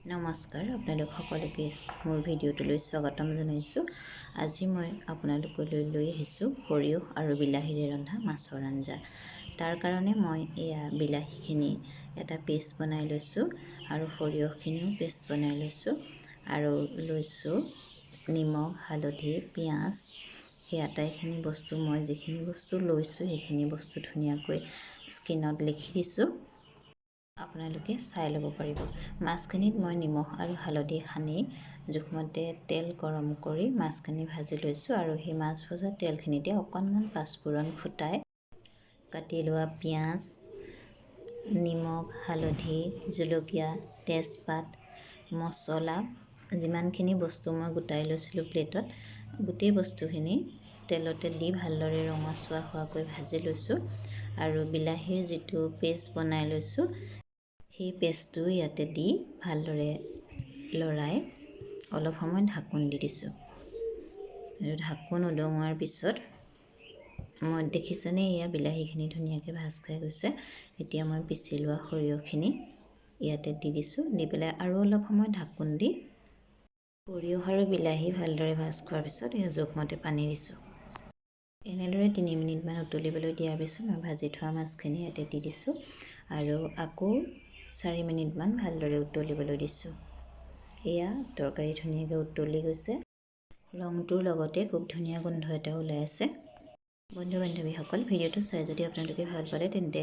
নমস্কাৰ, আপোনালোক সকলোকে মোৰ ভিডিঅ'টোলৈ স্বাগতম জনাইছোঁ। আজি মই আপোনালোকলৈ লৈ আহিছোঁ সৰিয়হ আৰু বিলাহীৰে ৰন্ধা মাছৰ আঞ্জা। তাৰ কাৰণে মই এয়া বিলাহীখিনি এটা পেষ্ট বনাই লৈছোঁ আৰু সৰিয়হখিনিও পেষ্ট বনাই লৈছোঁ আৰু লৈছোঁ নিমখ, হালধি, পিঁয়াজ। সেই আটাইখিনি বস্তু, মই যিখিনি বস্তু লৈছোঁ, সেইখিনি বস্তু ধুনীয়াকৈ স্ক্ৰীণত লিখি দিছোঁ, আপোনালোকে চাই ল'ব পাৰিব। মাছখিনিত মই নিমখ আৰু হালধি সানি জোখমতে তেল গৰম কৰি মাছখিনি ভাজি লৈছোঁ আৰু সেই মাছ ভজা তেলখিনিতে অকণমান পাঁচফোৰণ ফুটাই কাটি লোৱা পিঁয়াজ, নিমখ, হালধি, জলকীয়া, তেজপাত, মছলা, যিমানখিনি বস্তু মই গোটাই লৈছিলোঁ প্লেটত, গোটেই বস্তুখিনি তেলতে দি ভালদৰে ৰঙচুৱা হোৱাকৈ ভাজি লৈছোঁ আৰু বিলাহীৰ যিটো পেষ্ট বনাই লৈছোঁ, সেই পেষ্টটো ইয়াতে দি ভালদৰে লৰাই অলপ সময় ঢাকোন দি দিছোঁ। আৰু ঢাকোন উদঙোৱাৰ পিছত মই দেখিছেনে, এয়া বিলাহীখিনি ধুনীয়াকৈ ভাজ খাই গৈছে। এতিয়া মই পিচি লোৱা সৰিয়হখিনি ইয়াতে দি দিছোঁ। দি পেলাই আৰু অলপ সময় ঢাকোন দি সৰিয়হ আৰু বিলাহী ভালদৰে ভাজ খোৱাৰ পিছত এয়া জোখমতে পানী দিছোঁ। এনেদৰে 3 মিনিটমান উতলিবলৈ দিয়াৰ পিছত মই ভাজি থোৱা মাছখিনি ইয়াতে দি দিছোঁ আৰু আকৌ 4 মিনিটমান ভালদৰে উতলিবলৈ দিছোঁ। এয়া তৰকাৰী ধুনীয়াকৈ উতলি গৈছে। ৰংটোৰ লগতে খুব ধুনীয়া গোন্ধ এটা ওলাই আছে। বন্ধু বান্ধৱীসকল, ভিডিঅ'টো চাই যদি আপোনালোকে ভাল পালে, তেন্তে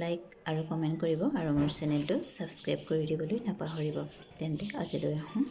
লাইক আৰু কমেণ্ট কৰিব আৰু মোৰ চেনেলটো ছাবস্ক্ৰাইব কৰি দিবলৈ নাপাহৰিব। তেন্তে আজিলৈ আহোঁ।